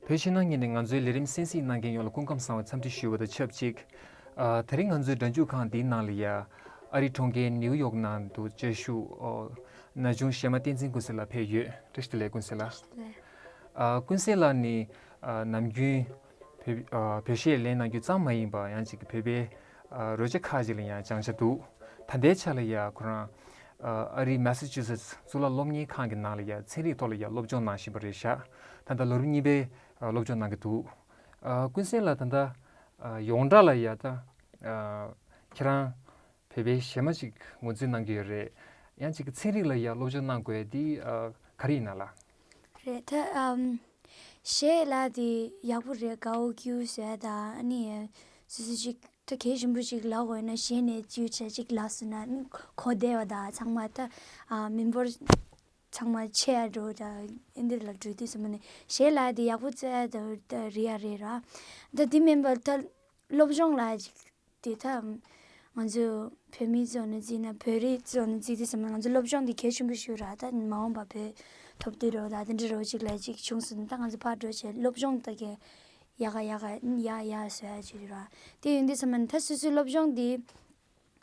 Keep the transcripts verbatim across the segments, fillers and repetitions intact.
བོད་ཕྱི་ནང་གཉིས་ནས་ང་ཚོའི་ལས་རིམ་གསན་གཟིགས་གནང་མཁན་ཡོངས་ལ་སྐུ་ཁམས་བཟང་བའི་འཚམས་འདྲི་ཞུ་བ་དང་ཆབས་ཅིག་ཨ། དེ་རིང་ང་ཚོའི་སྒྲ་འཇུག་ཁང་འདིའི་ནང་ལ་ཡ། ཨ་རིའི་གྲོང་ཁྱེར་ནིའུ་ཡོག་ནང་དུ་བཅའ་བཞུགས། ཨོ། ན་ཆུང་གཞས་མ་བསྟན་འཛིན་ཀུན་གསལ་ལགས་ཕེབས་ཡོད། བཀྲ་ཤིས་བདེ་ལེགས་ཀུན་གསལ་ལགས། ལགས། ཨ། ཀུན་གསལ་ལགས་ནི། ཨ། ནམ་རྒྱུན་བོད། ཨ། བོད་གཞས་ལེན་གནང་རྒྱུ་ཙམ་མ་ཡིན་པར་ཡང་ཅིག་བོད་པའི། ཨ། རོལ་ཆ་ཁག་ཅིག་ལ་ཡང་སྦྱང་ཆ་འདུག་ད་ལྟའི་ཆ་ལ་ཡ་ཁོ་རང་། ཨ། ཨ་རིའི་མེ་ས་ཆུ་སེ་ཊི་གཙུག་ལག་སློབ་གཉེར་ཁང་གི་ནང་ལ་ཡ་ཚན་རིག་ཐོག་ལ་ཡ་སློབ་སྦྱོང་གནང་བཞིན་པ་རེད་ཤག་ད་ལྟ་ལོ་རིམ་གཉིས་པའི། ཨ། སློབ་སྦྱོང་གནང་གི་འདུག་ཨ། ཀུན་གསལ་ལགས་ད་ལྟ། ཨ། ཡོངས་གྲགས་ལ་ཡ་ད། ཨ། ཁྱེད་རང་བོད་པའི་གཞས་མ་ཅིག་ངོས་འཛིན་གནང་གི་ཡོད་རེད། ཡང་ཅིག་ཚན་རིག་ལ་ཡ་སློབ་སྦྱོང་གནང་དགོས་ཡ་འདི། ཨ། ག་རེ་ཡིན་ན་ལགས། རེད་ད། ཨམ། གཞས་ལ་དེ་ཡག་པོ་རེད། དགའ་བོ་སྐྱིད་བོ་བཟོ་ཡ་དང་ཨ་ནི་སོ་སོ་ཅིག་ད་གལ་ཆེན་པོ་ཅིག་ལབ་དགོས་ན་གཞས་ནས་ཅིག་བྱས་ཅིག་ལབ་སོང་ན་ཨ་ནི་གོ་བདེ་བ་དང་ཚང་མ་ད། ཨ། མི་འབོར་ཚང་མ་ཆེ་ཡ་འགྲོ་ད་ཨེ་འདི་ལ་འགྲོ་དུས་ཙམ་པ་ནས་གཞས་ལ་དེ་ཡག་པོ་བཙལ་ཡ་ད་ད་རེད་ཡ་རེད་ར། ད་དེ་མིན་པ་ད་སློབ་སྦྱོང་ལ་ཅིག་དེ་ད་ང་ཚོ་བོད་མི་ཚོ་ནས་བརྩིས་ན་བོད་རིགས་ཚོ་ནས་བརྩིས་དུས་ཙམ་པ་ང་ཚོ་སློབ་སྦྱོང་དེ་གལ་ཆེན་པོ་ཞིག་ར། ད་མ་འོངས་པ་བོད་ཐོབ་དུས་རོ་ད་དེ་འདྲ་རོ་ཅིག་ལ་ཅིག་བྱུང་སོང་ན་ད་ང་ཚོ་ཕར་འགྲོ་བྱས་སློབ་སྦྱོང་ད་གི་ཡག་ག་ཡག་ག་ཡག་ཡག་བཟོ་ཡ་ཅིག་ར། དེ་ཡིན་དུས་ཙམ་པ་ནས་ད་སོ་སོའི་སློབ་སྦྱོང་དེ།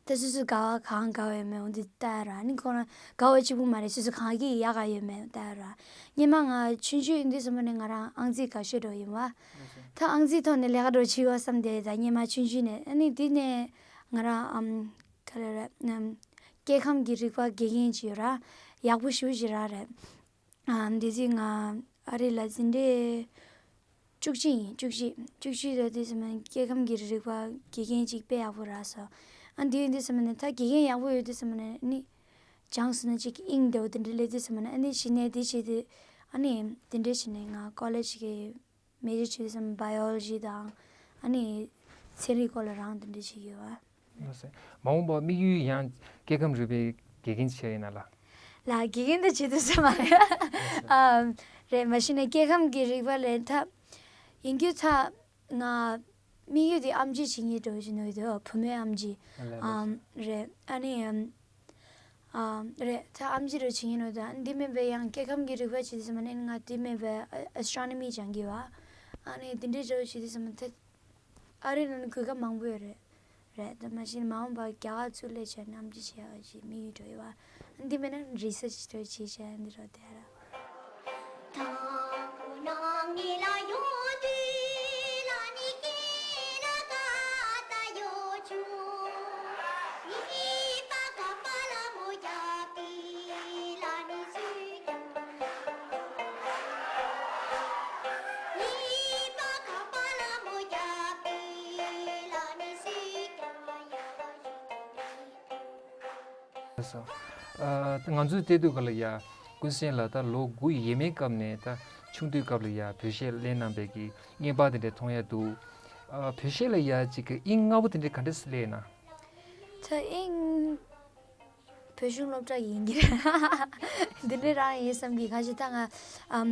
ད་སོ་སོ་དགའ་བ་གང་དགའ་བ་ཡོད་མེད་འོ་འདི་ལྟ་ར། ནི་ཁོ་རང་དགའ་བ་གཅིག་པུ་མ་རེད། སོ་སོ་གང་གི་ཡག་ག་ཡོད་མེད་ལྟ་ར། སྔོན་མ་ང་ཆུང་ཆུང་ཡིན་དུས་ཙམ་པ་ནས་ང་རང་ཨང་རྩིས་དགའ་ཤོས་འགྲོ་ཡིན་བ། ད་ཨང་རྩིས་ཐོག་ནས་ལས་ཀ་འགྲོ་བྱེད་བ་བསམ་དེ་ད་སྔོན་མ་ཆུང་ཆུང་ནས་ཨ་ནི་དེ་ནས་ང་རང་ཨམ་ག་རེ་རེད་ཨམ་སྐྱེ་ཁམས་ཀྱི་རིག་པ་དགེ་རྒན་ཅིག་ཡོད་ར། ཡག་པོ་ཞེ་པོ་ཅིག་ར་རེད། ཨ། འདི་ཚེ་ང་ཨ་རི་ལ་འཛིན་གྲྭ་བཅུ་གཅིག་ཡིན། བཅུ་གཅིག་བཅུ་གཅིག་ལ་དེ་ཙམ་སྐྱེ་ཁམས་ཀྱི་རིག་པ་དགེ་རྒན་ཅིག་དཔེ་ཡག་པོ་རག་སོང་། ཨ། འདི་ཡིན་དུས་ཙམ་ནས་ད་དགེ་རྒན་ཡག་པོ་ཡོད་དུས་ཙམ་ནས་ནི་སྦྱངས་སོང་ན་ཅིག་དབྱིངས་འདྲ་བོ་དེ་འདྲ་སླེབས་དུས་ཙམ་ནས་ཨ་ནི་གཞི་ནས་དེ་བྱས་ཏེ་ཨ་ནི་དེ་འདྲ་བྱས་ནས་ང་ཀོ་ལེཇ་གི་མེ་ཇར་བྱས་དུས་ཙམ་བྷ་ཡོ་ལོ་ཇི་དང་ཨ་ནི་ཚན་རིག་སྐོར་ལ་རང་དེ་འདྲ་བྱས་ཡོད་བ། ལགས་སོ། མ་འོངས་པར་དམིགས་ཡུལ་ཡང་སྐྱེ་ཁམས་རིག་པའི་དགེ་རྒན་བྱས་ཡིན་ན་ལ། ལ་དགེ་རྒན་དུ་བྱེད་དུ་སེམས་མ་རེད། ཨམ། རེད། མ་གཞི་ནས་སྐྱེ་ཁམས་ཀྱི་རིག་པ་ལས་ཐབས་ཡིན་རྒྱུ་ཚ་ང་དམིགས་ཡུལ་དེ་ཨེམ་ཆི་བྱེད་མཁན་འགྲོ་བཞིན་ཡོད་དོ། བུ་མོའི་ཨེམ་ཆི། ལགས་སོ། ཨམ། རེད། ཨ་ནི་ཨམ། ཨམ། རེད། ད་ཨེམ་ཆི་རུ་བྱེད་མཁན་ཡོད་དོ། འདི་མིན་པའི་ཡང་སྐྱེ་ཁམས་ཀྱི་རིག་པ་བྱེད་དུས་ཙམ་ནས་ང་འདི་མིན་པའི་ཨ་སི་ཊོ་ནོ་མི་སྦྱང་གི་བ། ཨ་ནི་འདི་འདྲའི་འགྲོ་བྱེད་དུས་ཙམ་ད། ཨ་རི་ནང་ནས་གོ་སྐབས་མང་པོ་ཡོད་རེད། རེད། ད་མ་གཞི་མ་འོངས་པར་རྒྱ་གར་ཚུར་སླེབས་བྱས་ནས་ཨེམ་ཆི་བྱེད་ཡག་ཅིག་དམིགས་ཡུལ་འགྲོ་ཡོད་བ། འདི་མིན་ན་རི་སར་ཆི་འདྲ་བྱེད་བྱས་འདི་རོ་དེ་ར། ཨ། ང་ཚོས་བལྟས་དུས་ག་ལ་ཡ་ཀུན་གསལ་ལགས་ད་ལོ་དགུ་ཡས་མའི་སྐབས་ནས་ད་ཆུང་དུས་སྐབས་ལ་ཡ་བོད་གཞས་ལེན་གནང་པའི་གི་རྔན་པ་དེ་འདྲ་མཐོང་ཡ་འདུག་ཨ། བོད་གཞས་ལ་ཡ་ཅིག་གི་དབྱིངས་མངའ་པོ་དེ་འདྲ་ག་འདྲ་སེ་སླེབས་ན། ད་དབྱིངས་བོད་གཞུང་སློབ་གྲྭ་ཡིན་གྱི་རེད། འདི་འདྲ་རང་ཡིན་བསམ་གྱི། ག་ཅི་ད་ང་ཨམ།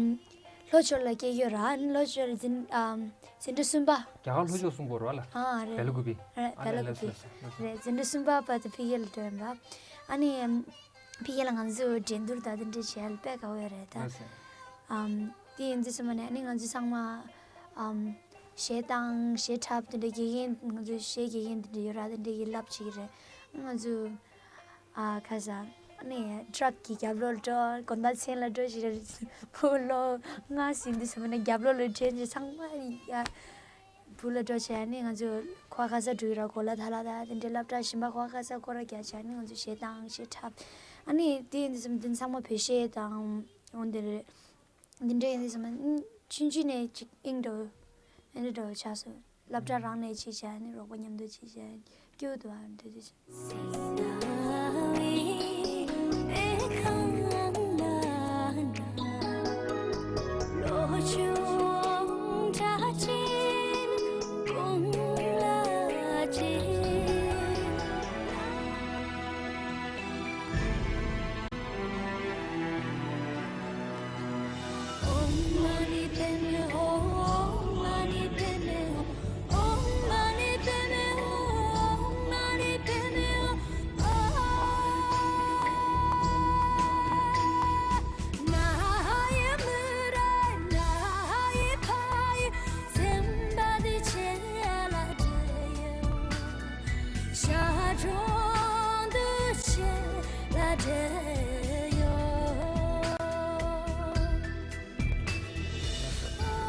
ལྷོ་ཕྱོགས་ལ་སྐྱེས་ཡོད་ར། ལྷོ་ཕྱོགས་ལ་འཛིན་ཨམ། འཛིན་གྲྭ་གསུམ་པ། རྒྱ་གར་ལྷོ་ཕྱོགས་གསུམ་པོ་ར་ལ། ཨ་རེད། བེ་ལ་ཀུ་པི། རེད། ཨ་བེ་ལ་ལགས་ཀུ་པི། ལགས་སོ་ལགས་སོ། རེད། འཛིན་གྲྭ་གསུམ་པ་བར་དུ་ཕ་གི་ལ་འགྲོ་ཡིན་པ། ཨ་ནི་ཨམ། ཕ་གི་ལ་ང་ཚོ་འགྲན་བསྡུར་དང་དེ་འདྲ་བྱས་ལ་དཔེ་དགའ་བོ་ཡོད་རེད་ད། ལགས་སོ། ཨམ། དེ་ཡིན་དུས་ཙམ་པ་ནས་ཨ་ནི་ང་ཚོ་ཚང་མ་ཨམ། གཞས་བཏང་གཞས་འཁྲབ་དེ་འདྲ་དགེ་རྒན་ང་ཚོ་གཞས་དགེ་རྒན་དེ་འདྲ་ཡོད་ར། དེ་འདྲ་གི་ལབ་བྱེད་ཀྱི་རེད། ང་ཚོ་ཨ་ཁ་ས་ཨ་ནི་ཊྲག་གི་རྒྱབ་ལོགས་ལ་འགྲོ། དགོང་དག་མཚན་ལ་འགྲོ་ཞིག་རེད། ཕུ་ལོ་ང་ཟིན་དུས་ཙམ་པ་ནས་རྒྱབ་ལོགས་ལ་འདྲེན་ཅིག་ཚང་མ་ཡ། བུ་ལ་འགྲོ་བྱས་ནི་ང་ཚོ་ཁོ་ག་ས་འགྲོ་གི་ར་གོ་ལ་ཐ་ལ་ད་དེ་འདྲའི་སློབ་གྲྭ་གཞན་པ་ཁོ་ག་ས་སྐོར་ར་རྒྱག་བྱས་ནི་ང་ཚོ་གཞས་བཏང་གཞས་འཁྲབ། ཨ་ནི་དེ་ཡིན་དུས་ཙམ་དེ་ཚང་མ་བོད་གཞས་དང་འོ་འདི་རེད། འདི་འདྲ་ཡིན་དུས་ཙམ་ཆུང་ཆུང་ནས་ཅིག་དབྱིངས་འགྲོ་ཨེ་འདྲ་འགྲོ་ཆགས་སོང་། སློབ་གྲྭ་རང་ནས་ཅིག་བྱས་ནི་རོགས་པ་མཉམ་དུ་ཅིག་བྱས་ནི་སྐྱིད་པོ་འདུག་ཨ་འདྲ་དུས་ཙམ།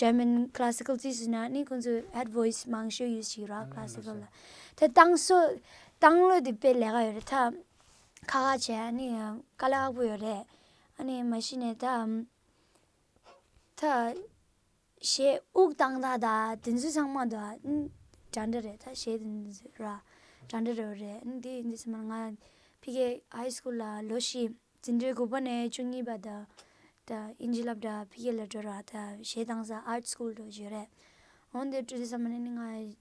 German classical རྩིས་ཟིན་ན་ནི་ཁོང་ཚོས་head voice མང་ཤོས་use བྱེད་ར། ཨ་ནི་classical ལ། དེ་བཏང་སོ་བཏང་ལོ་དེ་དཔེ་ལས་ཀ་ཡོད་རེད། ད་ཁ་ཁ་བྱས་ནི་དཀའ་ལས་ཁག་པོ་ཡོད་རེད། ཨ་ནི་མ་གཞི་ནས་ད་ད་གཞས་དབུགས་བཏང་ད་ད་དེ་ཚོ་ཚང་མ་ད་འདྲ་འདྲ་རེད། ད་གཞས་དེ་ཚོ་ར་འདྲ་འདྲ་རེད་རེད། ཨ་ནི་དེ་འདི་ཚང་མ་ང་ཕ་གི་high school ལ་ལོ་བཞི། འཛིན་གྲྭའི་དགུ་པ་ནས་བཅུ་གཉིས་པ་དང་། ད་ཨིན་ཇི་སློབ་གྲྭ་ཕ་གི་ལ་འགྲོ་ར། ད་གཞས་བཏང་ས་art school འགྲོ་བརྗོད་རེད། འོན་ཏེ་འགྲོ་དུས་ཙམ་པ་ནས་ནི་ང་།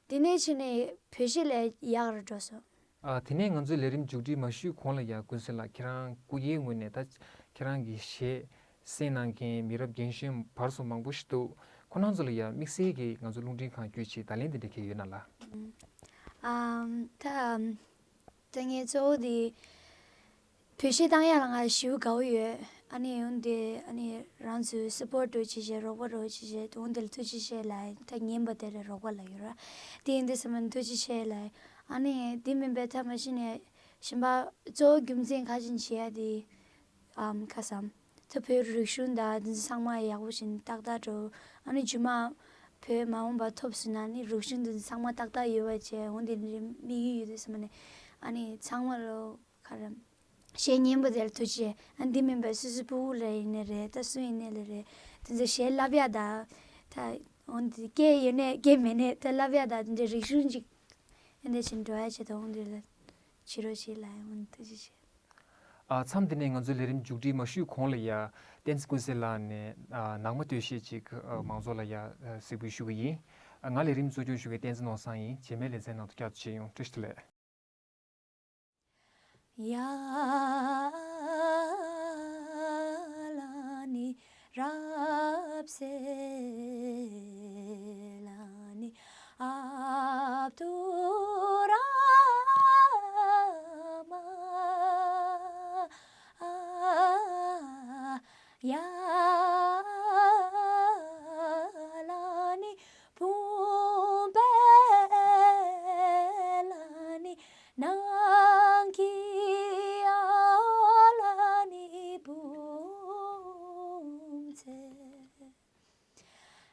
དེ་ནས་ཕྱིན་ནས་བོད་གཞས་ལས་ཡག་རུ་འགྲོ་སོང་། ཨ། དེ་ནས་ང་ཚོའི་ལས་རིམ་མཇུག་སྒྲིལ་མ་ཞུས་གོང་ལ་ཡ་ཀུན་གསལ་ལགས། ཁྱེད་རང་སྐུ་སྒེར་ངོས་ནས་ད་ཁྱེད་རང་གི་གཞས་གསན་གནང་མཁན་མི་རབས་རྒན་གཞོན་བར་གསུམ་མང་པོ་ཞིག་འདུག་ཁོ་རང་ཚོ་ལ་ཡ་དམིགས་བསལ་གྱི་ང་ཚོ་རླུང་འཕྲིན་ཁང་བརྒྱུད་ཅིག་བརྡ་ལན་དེ་འདྲ་གང་ཡོད་ན་ལགས། ཨམ། ད་ཨམ། ད་ངས་གཙོ་བོ་དེ་བོད་གཞས་བཏང་ཡག་ལ་ང་ཞེ་པོ་དགའ་བོ་ཡོད། ཨ་ནི་འོན་ཏེ་ཨ་ནི་རང་ཚོའི་support འགྲོ་བྱེད་བྱེད་རོགས་པ་འགྲོ་བྱེད་བྱེད་འོན་ཏེ་ཐུགས་རྗེ་ཆེ་ལབ། ད་ཉན་པ་དེ་རེད། རོགས་པ་ལབ་ཡོད་ར། དེ་ཡིན་དུས་ཙམ་པ་ཐུགས་རྗེ་ཆེ་ལབ། ཨ་ནི་དེ་མིན་པའི་ཐ་མ་གཞི་ནས་གཞན་པ་གཙོ་བོ་རྒྱུ་མཚན་ག་ཅིག་བྱེད་ཡ་དེ། ཨམ། ཁ་སང་། ད་བོད་རིག་གཞུང་དང་འདི་ཚོ་ཚང་མ་ཡག་པོ་བྱས་ནས་ཏག་ཏག་འགྲོ། ཨ་ནི་རྗེས་མ་བོད་མ་འོངས་པ་ཐོབ་སོང་ན་ནི་རིག་གཞུང་འདི་ཚོ་ཚང་མ་ཏག་ཏག་ཡོད་པ་བྱས། འོན་ཏེ་འདི་འདྲའི་དམིགས་ཡུལ་ཡོད་དུས་ཙམ་པ་ནས་ཨ་ནི་ཚང་མ་ལོ་ག་རེ། གཞས་ཉན་པ་དེ་ལ་ཐུགས་རྗེ་ཆེ། ཨ། འདི་མིན་པའི་སོ་སོའི་སྤུ་གུ་ལ་ཡིན་ནའི་རེད། ད་སུ་ཡིན་ནའི་ལ་རེད། དེ་ཚོ་གཞས་བསླབ་ཡག་དང་། ད་འོན་ཏེ་སྐད་ཡོད་ནའི་སྐད་མེད་ནའི་ད་བསླབ་ཡག་དང་འདི་འདྲའི་རིག་གཞུང་ཅིག་ཨ་འདི་བྱས་འགྲོ་ཡག་ཆེད་དུ་འོན་ཏེ་ལ་བྱེད་རོགས་བྱེད་ལབ་ཡ། འོན་ཐུགས་རྗེ་ཆེ། ཨ། མཚམས་འདི་ནས་ང་ཚོའི་ལས་རིམ་མཇུག་སྒྲིལ་མ་ཞུས་གོང་ལ་ཡ། བསྟན་འཛིན་ཀུན་གསལ་ལགས་ནས། ཨ། ནང་མ་སྟོད་གཞས་ཅིག་ཨ། མང་ཚོགས་ལ་ཡ། ཨ། གཟིགས་འབུལ་ཞུ་གི་ཡིན། ཨ། ང་ལས་རིམ་གཙོ་སྐྱོང་ཞུ་མཁན་བསྟན་འཛིན་ནོར་བཟང་ཡིན། རྗེས་མའི་ལེ་ཚན་ནང་དུ་བསྐྱར་དུ་མཇལ་ཡོང་། བཀྲ་ཤིས་བདེ་ལེགས། ཡ་ལ་ནི་རབ་སེ་ལ་ནི་ཨབ་དུ་ར་མ། ཡ་ལ་ནི་བུམ་པ་ལ་ནི་ནང་གི་ཨ་ལ་ནི་བུམ་ཚེ།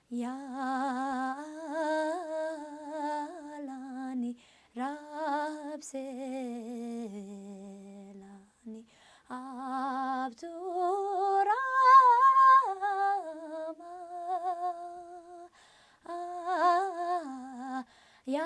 ཡ་ལ་ནི་རབ་སེ་ལ་ནི་ཨབ་དུ་ར་མ། ཡ།